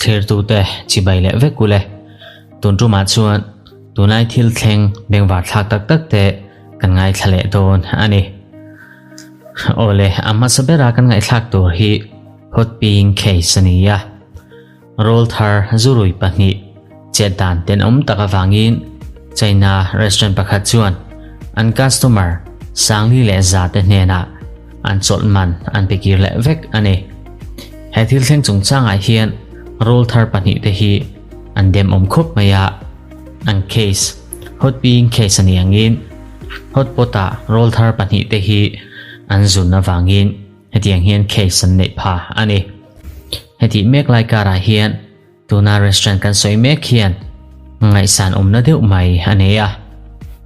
Thlirtute chibai leh vek ule. Tun tumah chuan tunlai thil thleng bengvar thlak tak tak te kan ngaithla leh dawn a ni. Awle, a hmasa bera kan ngaihthlak tur hi Hot Ping case a ni a. Roll thar zurui pahnih chet dan tenawm tak avangin China restaurant pakhat chuan an customer Sangli leh Za te hnenah an chawlh man an pe kir leh vek a ni. He thil thleng chungchangah hian roll thar pahnih te hi an dem awm khawp mai a, an case hot being case a ni angin hot pot ah roll thar pahnih te hi an zun avangin hetiang hian case an neih pha a ni. Hetih mek lai karah hian tuna restaurant kan sawi mek hian ngaihsan awmna deuh mai a nei a.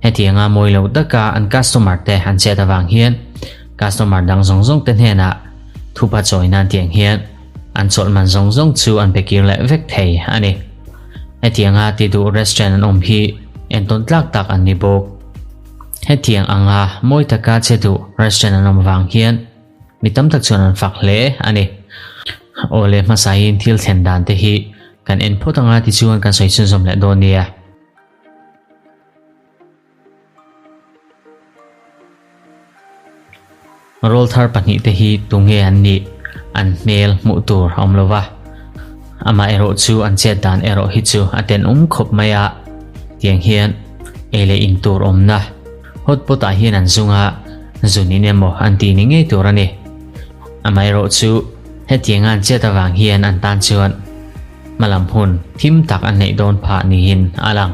Hetianga mawi lo taka an customer te an chet avang hian customer dang zawng zawng te hnenah thupa chawi nan tiang hian an chawlh man zawng zawng chu an pe kir leh vek thei a ni. Hetianga ti duh restaurant an awm hi entawn tlak tak an ni bawk. Hetiang anga mawi taka che duh restaurant an awm vang hian Mi tam tak chuan an fak hle a ni. Aw le hmasain thil thlen dan te hi kan en phawt anga tichuan kan sawi chhunzawm leh dawn nia. Roll thar pahnih te hi tunge an nih an hmel hmuh tur a awm lo va. Amah erawh chu an chet dan erawh hi chu a tenawm khawp mai a. Tiang hian ei leh in tur awmna hotpot ah hian an zung a, zun in emaw an tih ni ngei tur a ni. Amaherawhchu hetianga an chet avang hian an tan chuan hmalam hun thim tak an neih dawn phah niin a lang.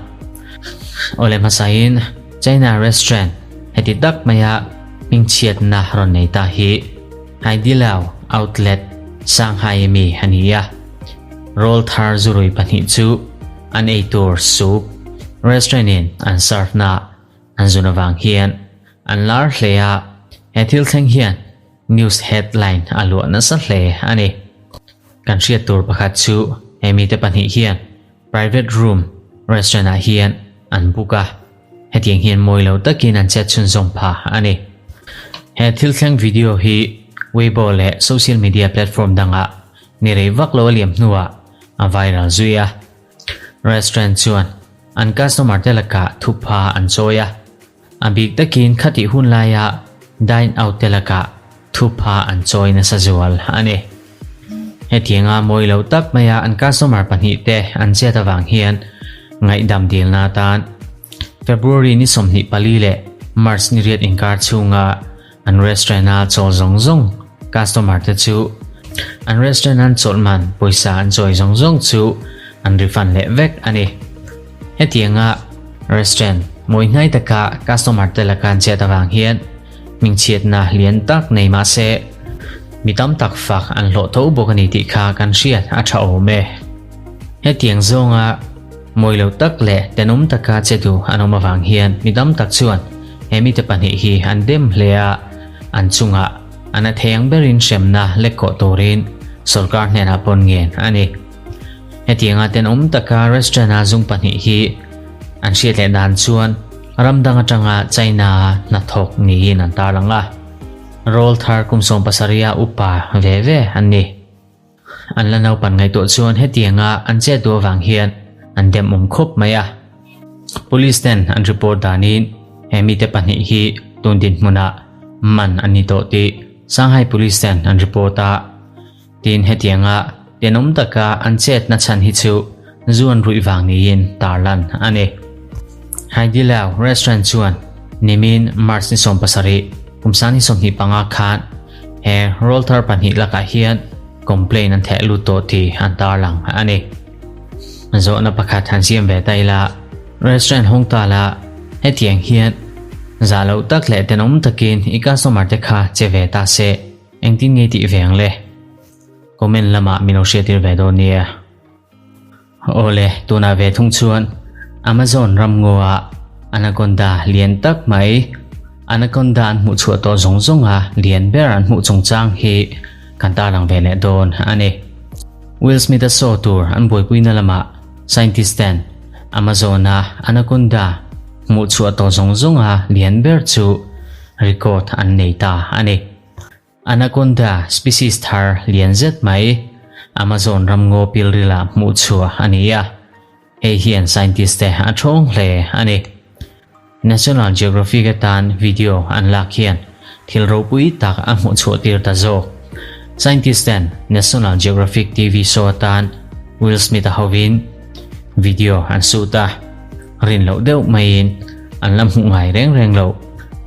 Awle hmasain China restaurant heti tak maia hmingchhiatna rawn nei ta hi Haidilao Outlet Shanghai ami a ni a. Roll thar zurui pahnih chu an ei tur soup restaurant in an serve na an zun avang hian an lar hle a, he thil thleng hian news headline a luah nasa hle a ni. Kan hriat tur pakhat chu he mite pahnih hian private room restaurant ah hian an book a, hetiang hian mawi lo takin an chet chhunzawm pha a ni. He thil thleng video hi Weibo leh social media platform dangah ni rei vak lo a liam hnuah a viral zui a. Restaurant chuan an customer te lakah thupha an chawi a, a bik takin khatih hun laia dine out te lakah thupha an chawi nasa zual a ni. Hetianga mawi lo tak maia an customer pahnih te an chet avang hian ngaihdam dilna atan February ni 24 leh March ni riat inkar chhunga An restaurant a chawl zawng zawng customer te chu an restaurant an chawlh man pawisa an chawi zawng zawng chu an refund leh vek a ni. Hetianga restaurant mawi hnai taka customer te laka an chet avang hian hmingchhiatna lian tak nei mah se mi tam tak fak an hlawh tho bawk a ni tih kha kan hriat a tha awm e. Hetiang zawnga mawi lo tak leh tenawm taka che duh an awm avang hian mi tam tak chuan He mite pahnih hi an dem hle a, an chungah an a thei ang berin hremna lek kawh turin sorkar hnenah pawn ngen a ni. Hetianga tenawm taka restaurant-a zung pahnih hi an hriat leh dan chuan ram dang atanga China-a hnathawk niin an tarlang a, roll thar kum 70 a upa ve ve an ni. An la naupan ngaihtuah chuan hetianga an chet duh avang hian an dem awm khawp mai a. Police ten an report danin he mite pahnih hi tun dinhmunah man an ni tawh tih Shanghai Police ten an report a. Tin hetianga tenawm taka an chet na chhan hi chu zu an ruih vang niin tarlan a ni. Haidilao restaurant chuan nimin March ni 17 kum 2025 khan He roll thar pahnih lakah hian complaint an theh lut tawh tih an tarlang a ni. Zawhna pakhat han siam ve ta ila, restaurant hawng ta la, hetiang hian zah loh tak leh tenawm takin i customer te kha che ve ta se, engtin nge tih ve ang le? Comment lamah min lo hriattir ve dawn nia. Awle, tunah ve thung chuan Amazon ramngaw-ah anaconda lian tak mai, anaconda an hmuh chhuah tawh zawng zawnga lian ber an hmuh chungchang hi kan tarlang ve leh dawn a ni. Will Smith-a saw tur an buaipuina lamah scientist ten Amazon-a anaconda hmuh chhuah tawh zawng zawnga lian ber chu record an nei ta a ni. Anaconda species thar lian zet mai Amazon ramngaw pilrila hmuh chhuah a ni a, hei hian scientist te a thawng hle a ni. National Geographic atan video an lak hian thil ropui tak a hmuh chhuah tir ta zawk. Scientist ten National Geographic TV show atan Will Smith-a hovin video an shoot a, rin loh deuh maiin an la hmuh ngai reng reng loh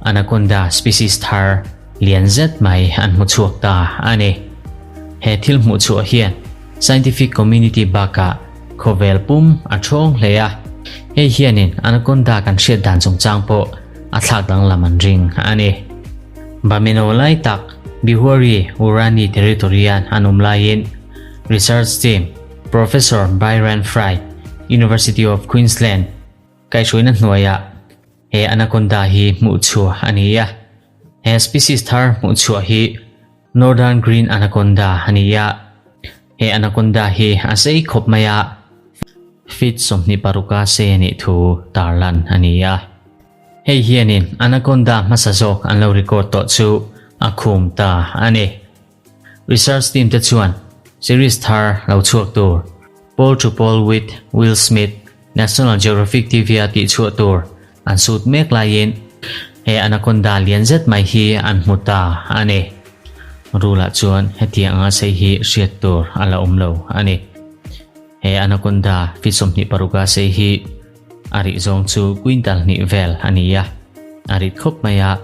anaconda species thar lian zet mai an hmu chhuak ta a ni. He thil hmuh chhuah hian scientific community bakah khawvel pum a thawng hle a, hei hianin anaconda kan hriat dan chungchang pawh a thlak danglam an ring a ni. Bameno lai tak Bihuari Urani territory-a an awm laiin research team Professor Byron Fry, University of Queensland kaihhruaina hnuaiah He anaconda hi hmuh chhuah a ni a, he species thar hmuh chhuah hi Northern Green Anaconda a ni a, he anaconda hi a sei khawp mai a, feet 26 a sei a nih thu tarlan a ni a. Hei hianin anaconda hmasa zawk an lo record tawh chu a khum ta a ni. Research team te chuan series thar lo chhuak tur Pole to Pole with Will Smith National Geographic TV-a tihchhuah tur an sut mek laiin he anaconda lian zet mai hi an hmu ta a ni. Rul-ah chuan hetiang anga sei hi hriat tur a la awm lo a ni. He anaconda feet 26 a sei hi a rih zawng chu quintal hnih vel a ni a, a rit khawp mai a.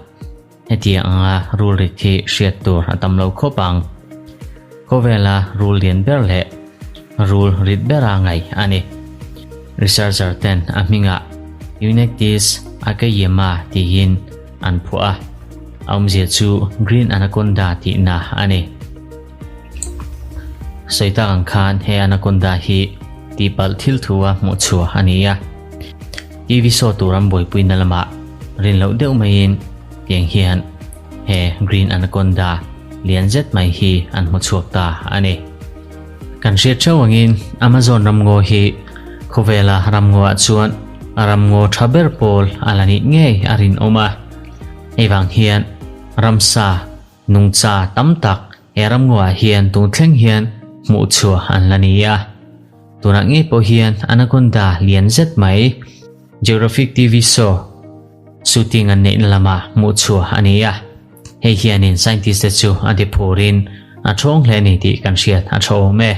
Hetiang anga rul rit hi hriat tur a tam lo khawp ang. Khawvela rul lian ber leh rul rit bera ngaih a ni. Researcher ten a hmingah Eunectes akayema tiin an phuah a, a awmzia chu Green Anaconda tihna a ni. Sawi tak ang khan he anaconda hi tihpalh thil thu a hmuh chhuah a ni a. TV show tur an buaipuina lamah rin loh deuh maiin tiang hian he Green Anaconda lian zet mai hi an hmu chhuak ta a ni. Kan hriat theuh angin Amazon ramngaw hi khawvela ramngaw ah chuan ramngaw tha ber pawl a la nih ngei a rinawm a. Hei vang hian ramsa Nungcha tam tak he ramngaw ah hian tun thleng hian hmuh chhuah an la ni a. Tunah ngei pawh hian anaconda lian zet mai Geographic TV show shooting an neihna lamah hmuh chhuah a ni a. Hei hianin scientist te chu a ti phurin a thawng hle a ni tih kan hriat a tha awm e.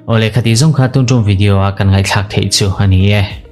Awle khati zawng kha tun tum video a kan ngaihthlak theih chu a ni e.